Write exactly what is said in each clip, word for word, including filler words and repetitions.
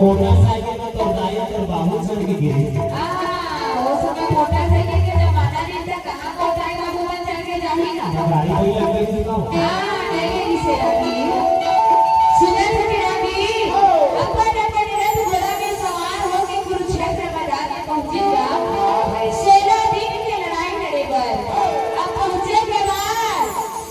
Motorcycle में तोर दाई तोर बाबू चढ़ के गिरे। हाँ, वो समय मोटरसाइकिल के जमाना नहीं था, कहाँ को दाई बाबू मन चढ़ के जाही ना। गाड़ी वही लग गई थी तो। हाँ, नहीं, नहीं, से रागी। सुनत हन रागी, अपन अपन रथ घोड़ा में सवार होके कुरुक्षेत्र मैदान में पहुंचे जा। सोलह दिन के लड़ाई लड़े बर। अब पहुंचे के बाद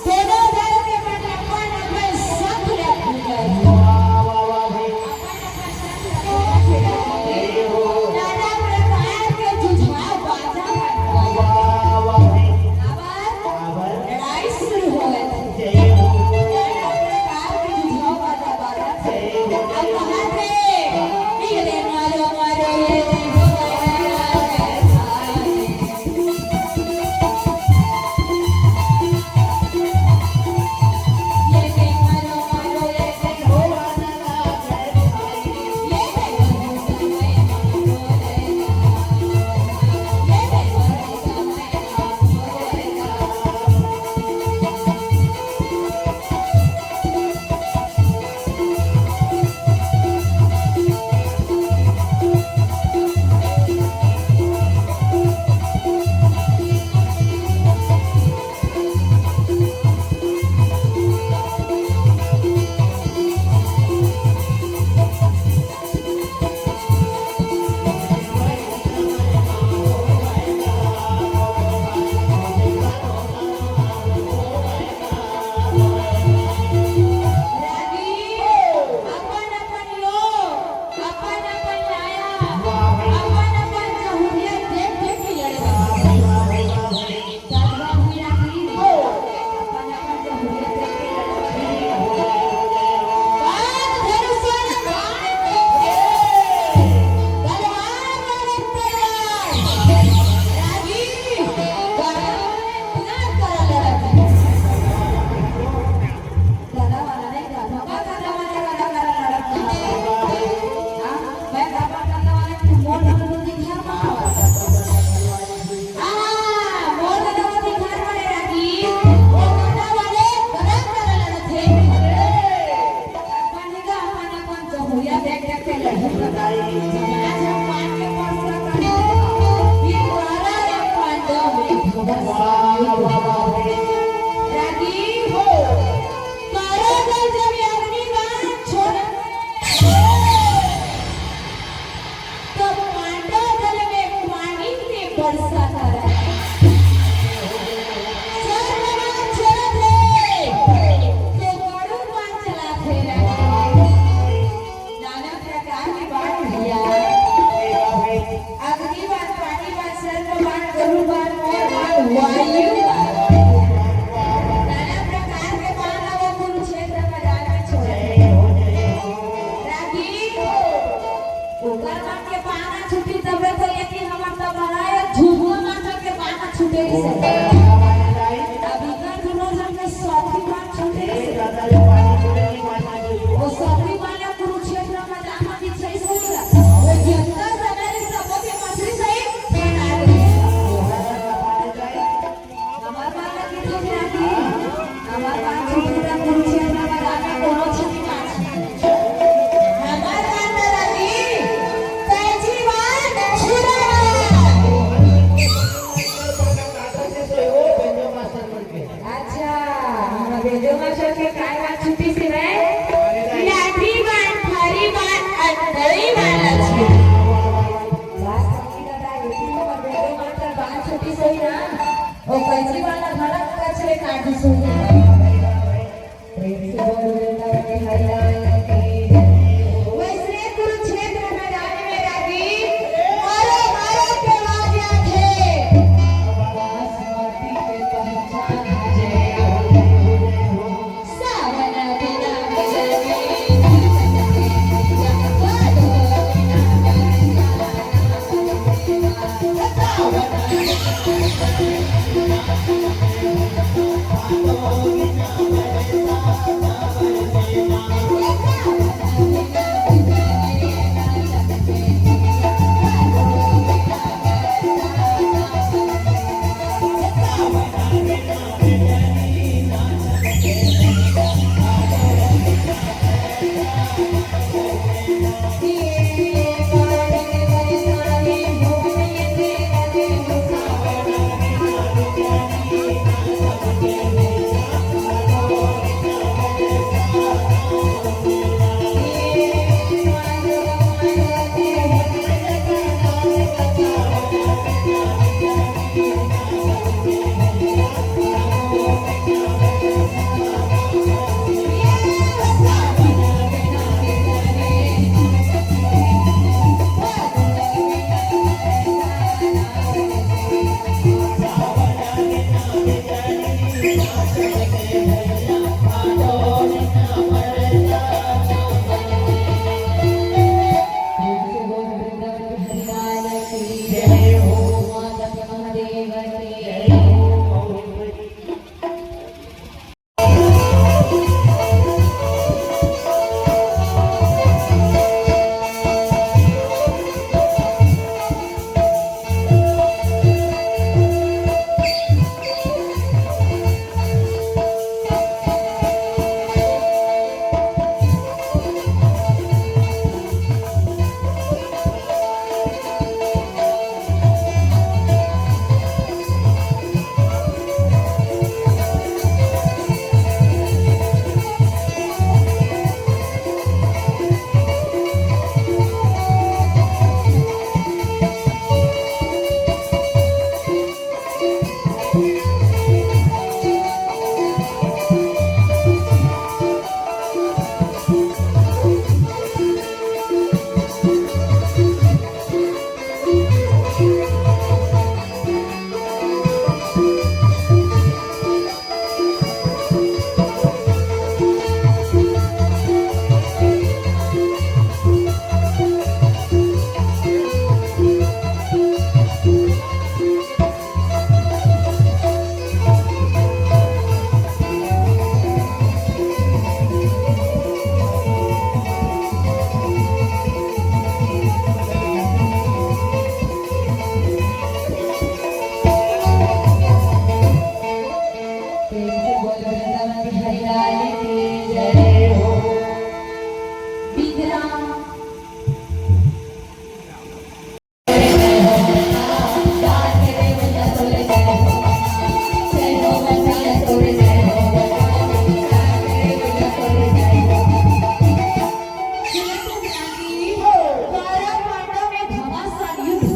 दोनों दल के मन अपन अपन शंख ले फूंकत। वाह, वाह, वाह भाई। अपन अपन शंख ले फूंकत। नाना प्रकार के जुझारू बाजा बाजत। वाह, वाह भाई। काबर? काबर? लड़ाई शुरू होवत। जय हो। नाना प्रकार के जुझारू बाजा बाजत। जय हो। अब कहत हे, "इले मारो, मारो, ये देखो, मारो, मारो, ये देखो।" रागी, अपन अपन योग, अपन अपन लाया, अपन अपन जहूरिया देख देख के लड़े बा। दादा हुई रागी, अपन अपन जहूरिया देख के लड़े बा। बात धनुष वाला बाण देख के, तलवार वाला तलवार। रागी, गाना वाला इतना कर लड़त है। दादा वाला नहीं था, बाबा दादा वाला, वाला, वाला लड़त था। हाँ, मैं बाबा दादा वाला की मोर धनुष दिखा पावा। हाँ, मोर दादा वाला दिखा पाए रागी। वो दादा वाले गलत कर लड़त थे। अपन ही का, अपन, अपन जमुरिया देख देख के लड़त। जब आज हम पान के पास का करते हैं, ये द्वारा या पांडव में भगत रागी हो। तारा दल जब ये अग्नि बाण छोड़, तो पांडव दल में पानी के बरसा करे। स्वर्ग बाण छोड़त हे, तो गरुड़ बाण चलात हे। नाना प्रकार के बाण भैया। अग्नि बाण, पानी बाण, सर्प बाण, गरुड़ बाण, मोर बाण, वायु बाण। नाना प्रकार के बाण अब कुरुक्षेत्र मैदान में छोड़े। रागी, ओकर मन के बाण छूटी तबे तो ये कि हमर तबला या झुमका मास्टर के बाण छूटे रहिसे। अब इकर दुनों झन के सौखी बाण छूटे रहिसे। वो सौखी बाण ला कुरुक्षेत्र मैदान में बिछाइस होही ला। वो जतना समय रहिस सबो के मछली सही बना दे। हमार बात की ठीक राखी। हमार बात छुट्टी ना कुरुक्षेत्र मैदान में कोनो छुट्टी ना छे। हमार बात ना राखी। कैंची बाण छुरा। अच्छा, हमरा बेजो मास्टर के काय बात छुट्टी से रहे? लाठी बाण, थारी बाण, अंतरी बाण लक्ष्मी। बात समझी ना, ये तो हमर बेजो मास्टर बाण छुट्टी से ही ना। ओ कैंची वाला भरत कचरे काटी सुनी। प्रेम से बोल वृंदावन बिहारी लाल की। वैसे कुरुक्षेत्र मैदान में रागी मारो मारो के आवाज आथे। बासमती के पहचान है।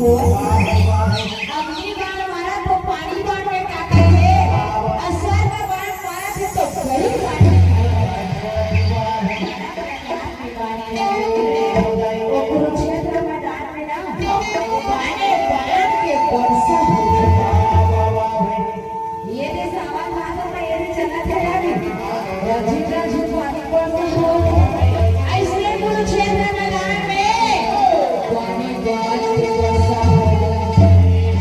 अग्नि बाण मारा तो पानी बाण में काटे हे, अउ सर्प बाण मारा थे तो गरुड़ बाण में काटे हे। वो कुरुक्षेत्र मैदान में ना, बाणे बाण के वर्षा हो गई। ये दे सावन मास में ये दे चलत हे ना, राजू राजू पानी वर्षा हो। अइसने कुरुक्षेत्र मैदान में पानी बाण के वर्षा हो गई।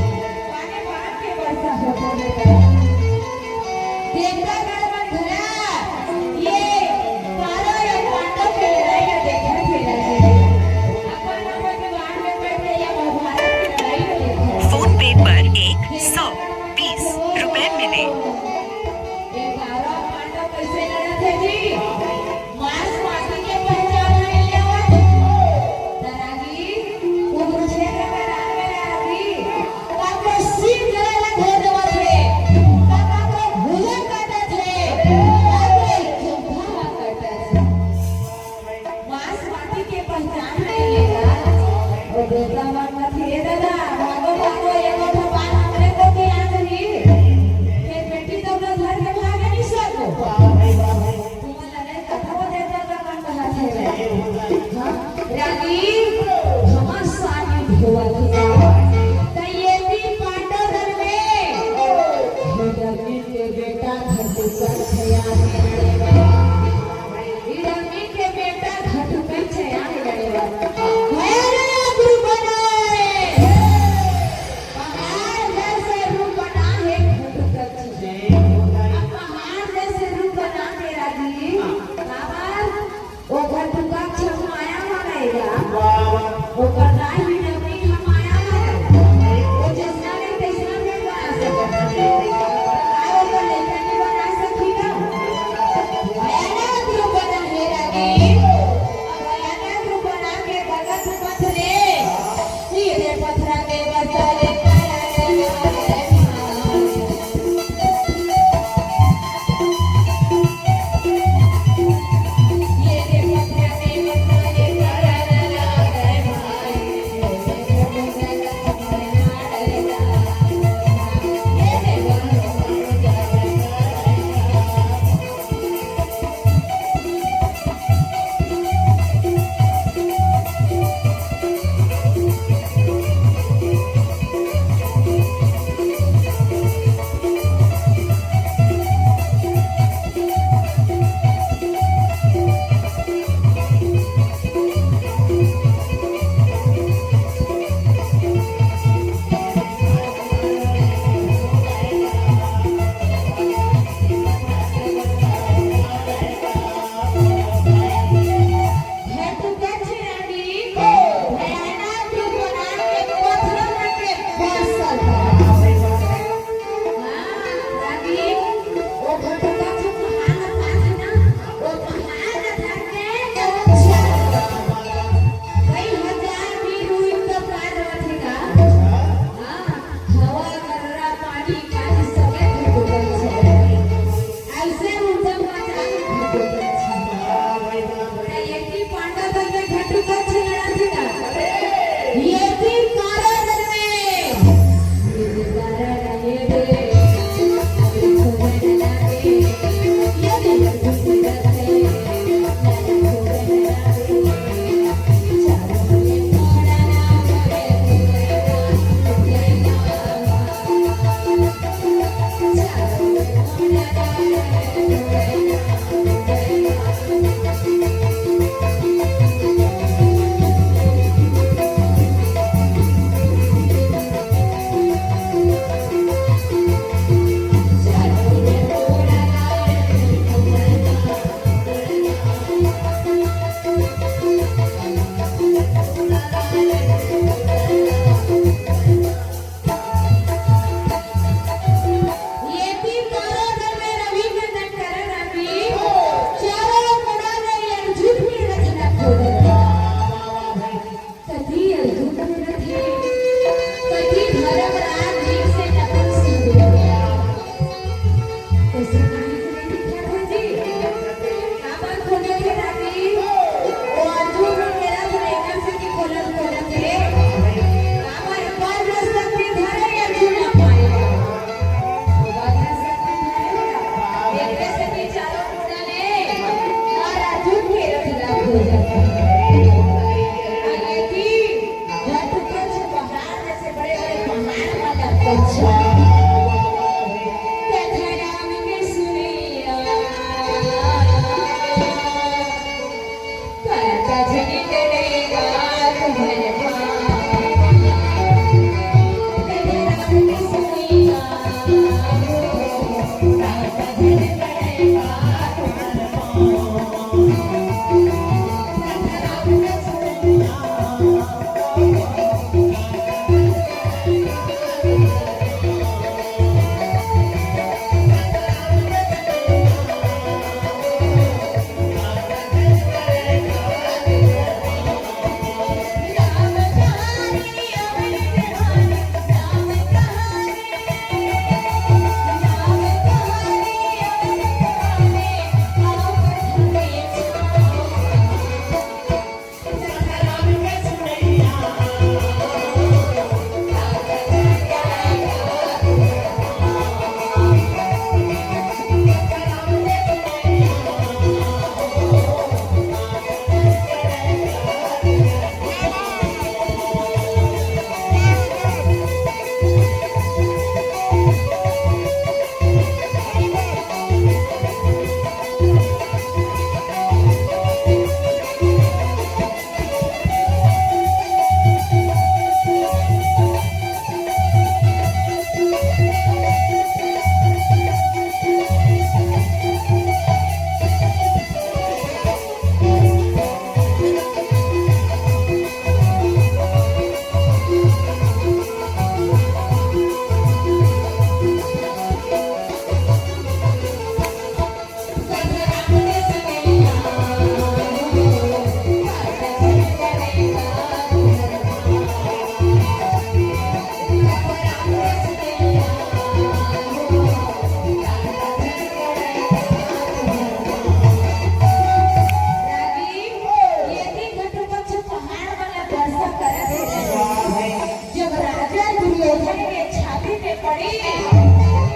जब राजा दुर्योधन के छाती पे पड़ी,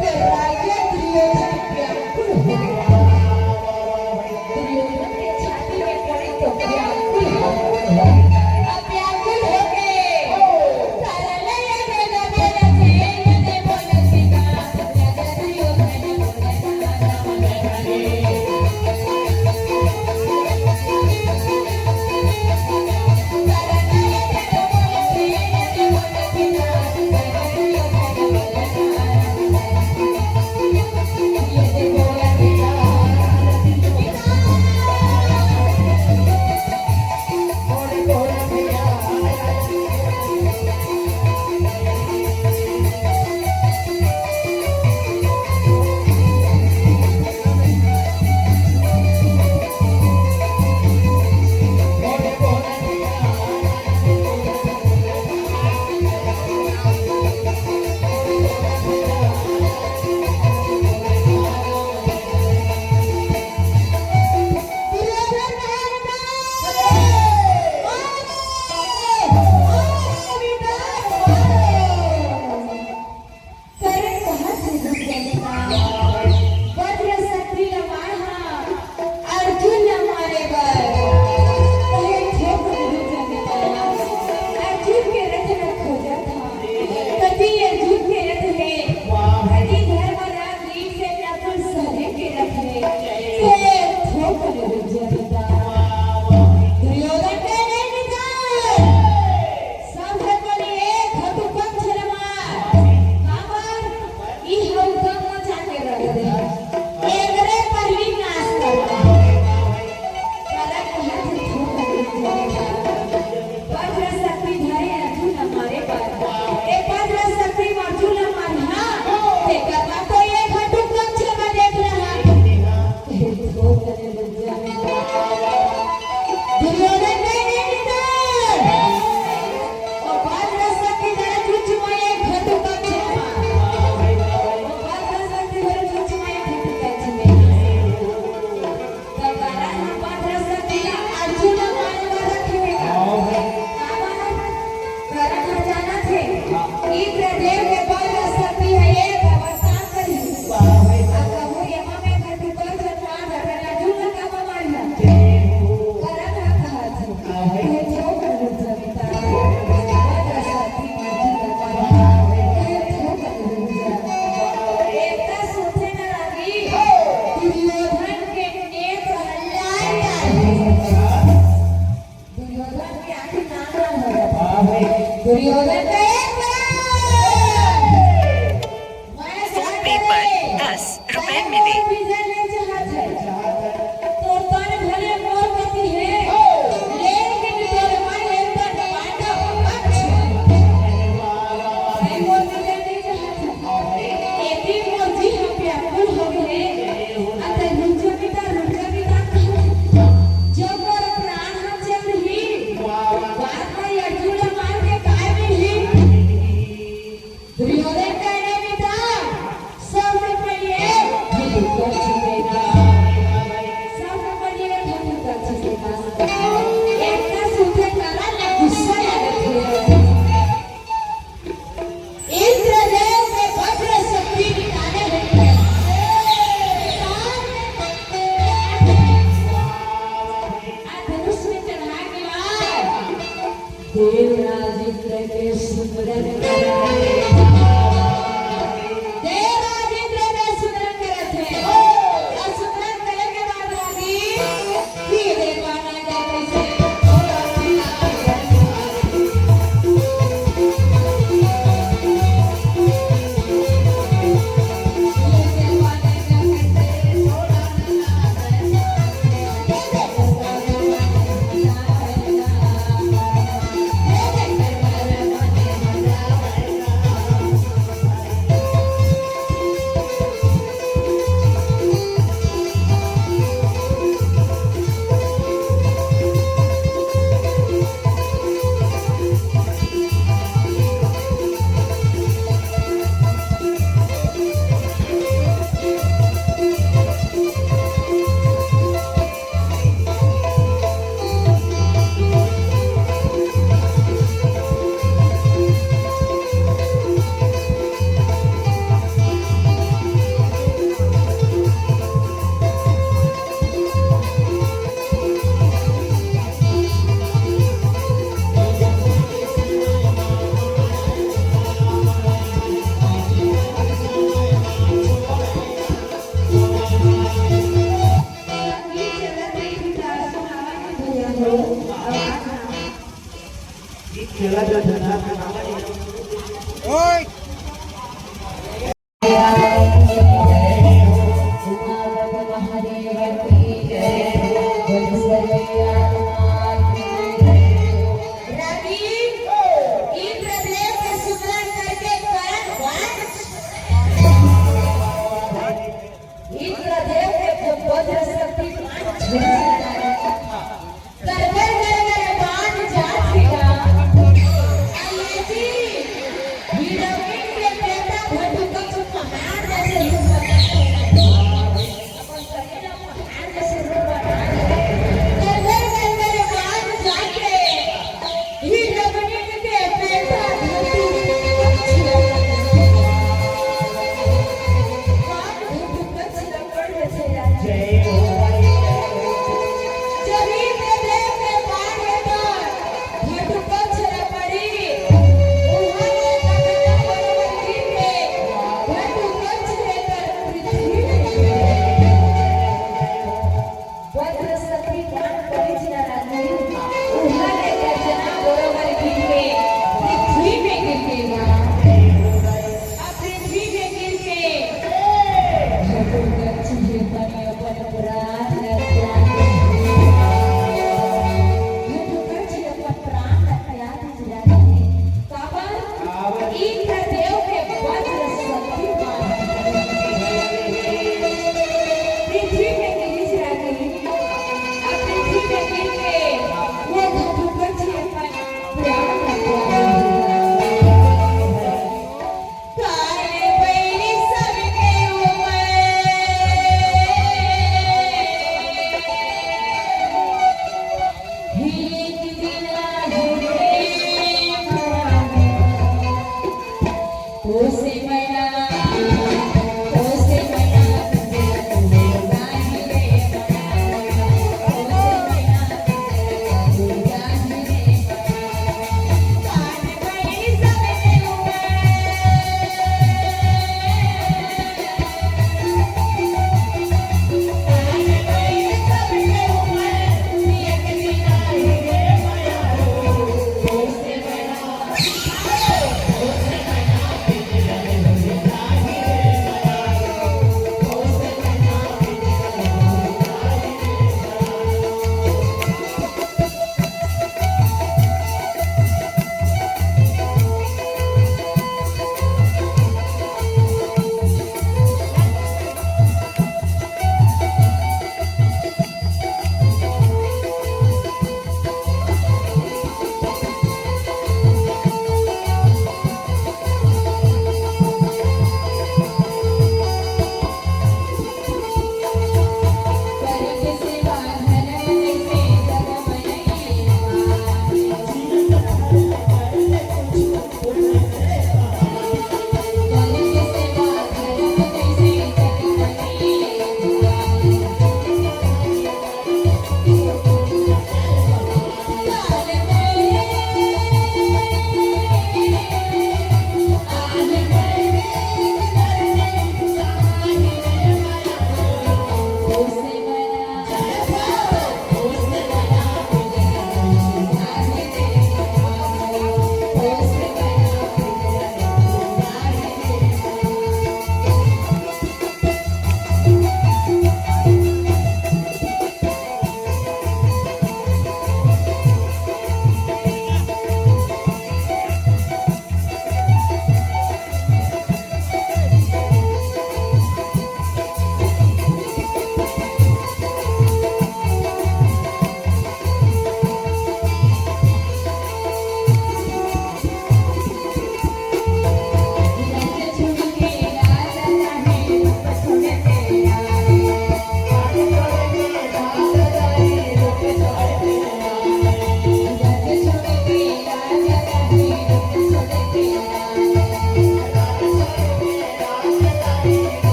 तो राजा दुर्योधन व्याकुल हो गया। दुर्योधन के छाती पे पड़ी तो व्याकुल हो गया। अब व्याकुल हो गए।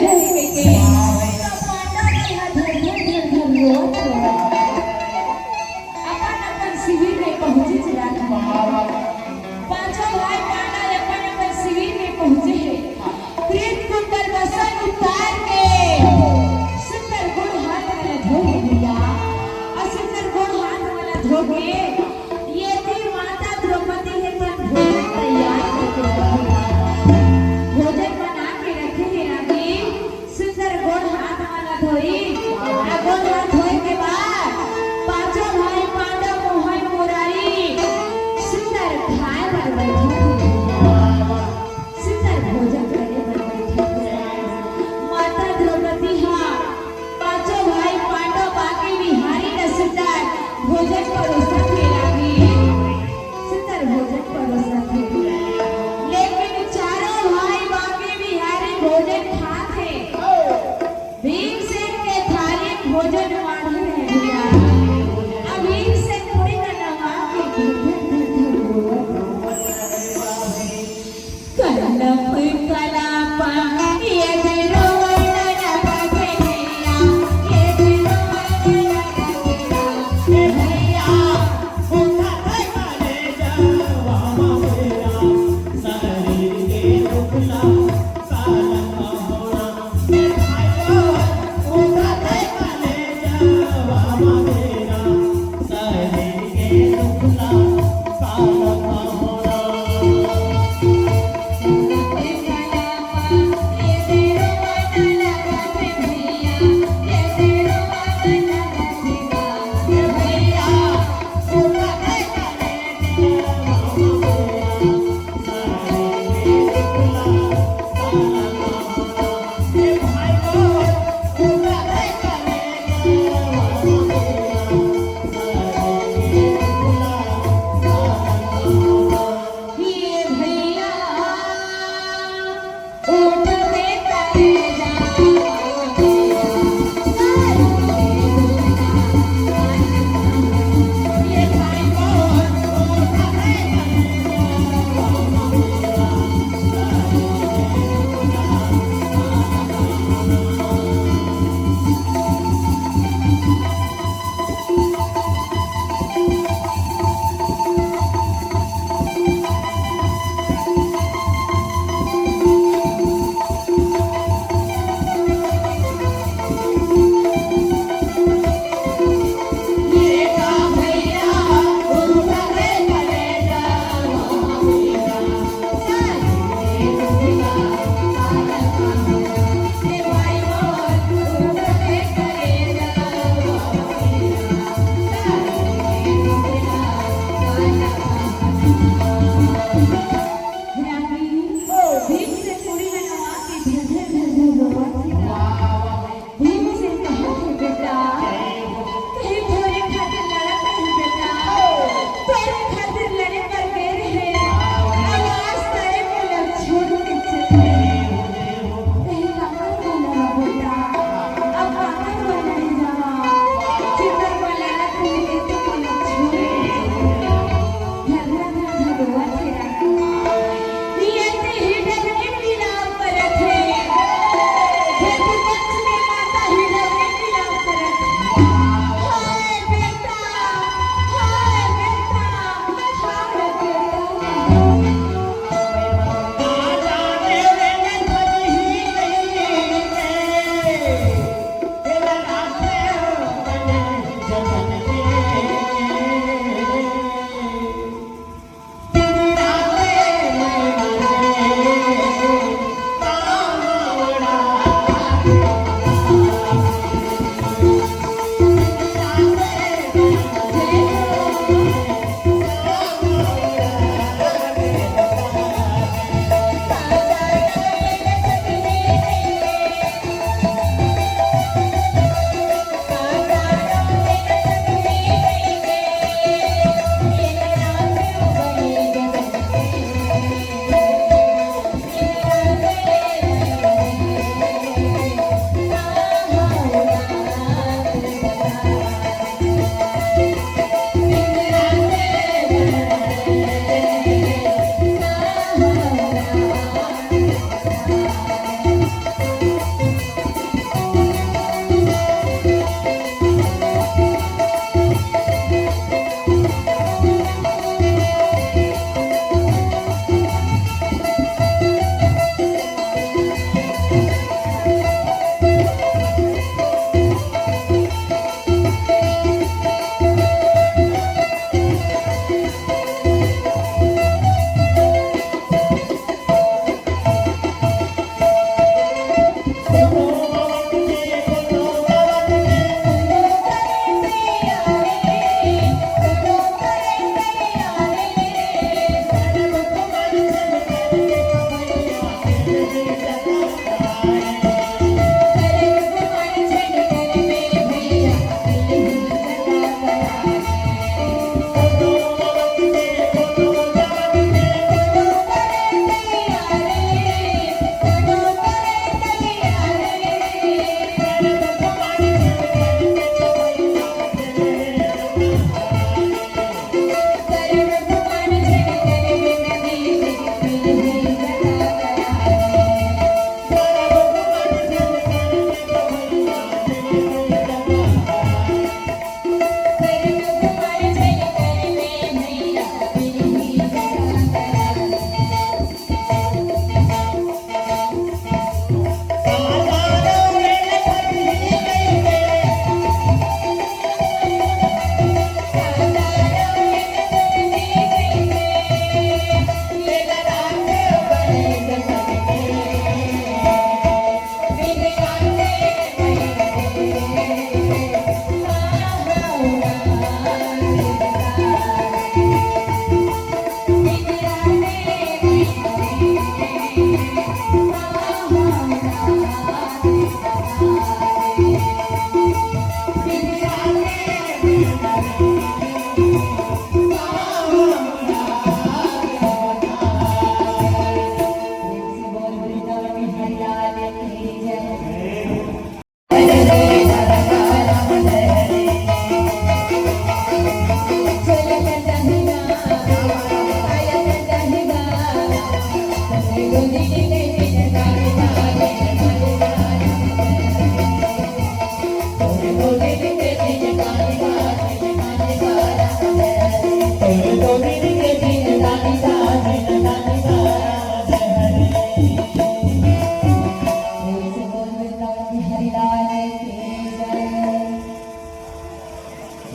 कहि के तो पांडव मन ह धर धर धर धर रोवत रोवत अपन अपन शिविर में पहुंचिस रागी। पांचों भाई पांडव अपन अपन शिविर में पहुंचे हे। कृत कुंडल वसन उतार के सुंदर गोड़ हाथ मन ला धोए हे भैया। अउ सुंदर गोड़ हाथ मन ला धो के ये भी माता द्रौपदी हे तेन भोजन तैयार करके रखे हे। भोजन बना के रखे हे रागी। सुंदर गोड़ हाथ मन ला धोई। आ गोड़ हाथ धोए के बाद पांचों भाई पांडव मोहन मुरारी सुंदर खाए बर बैठे हे। सुंदर भोजन करे बर बैठे हे। माता द्रौपदी हा पांचों भाई पांडव बाकी बिहारी ला सुंदर भोजन परोसत हे रागी। सुंदर भोजन परोसत हे। लेकिन चारों भाई बाकी बिहारी भोजन खात हे। भीमसेन के थाली भोजन माढ़े हे भैया। अब भीमसेन थोड़ी ना नवा के धर धर धर धर रोवत हे। कनप कलापा ये दिलो वरना बजनिया, ये दिलो वरना बजनिया। ए भैया, उठा दे करे जवा मेरा, शरीर के दुखला साला होना। ए भाइयों, उठा दे करे जवा मेरा, शरीर के दुखला साला होना।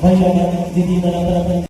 भाई लोग, दीदी मन अपन अपन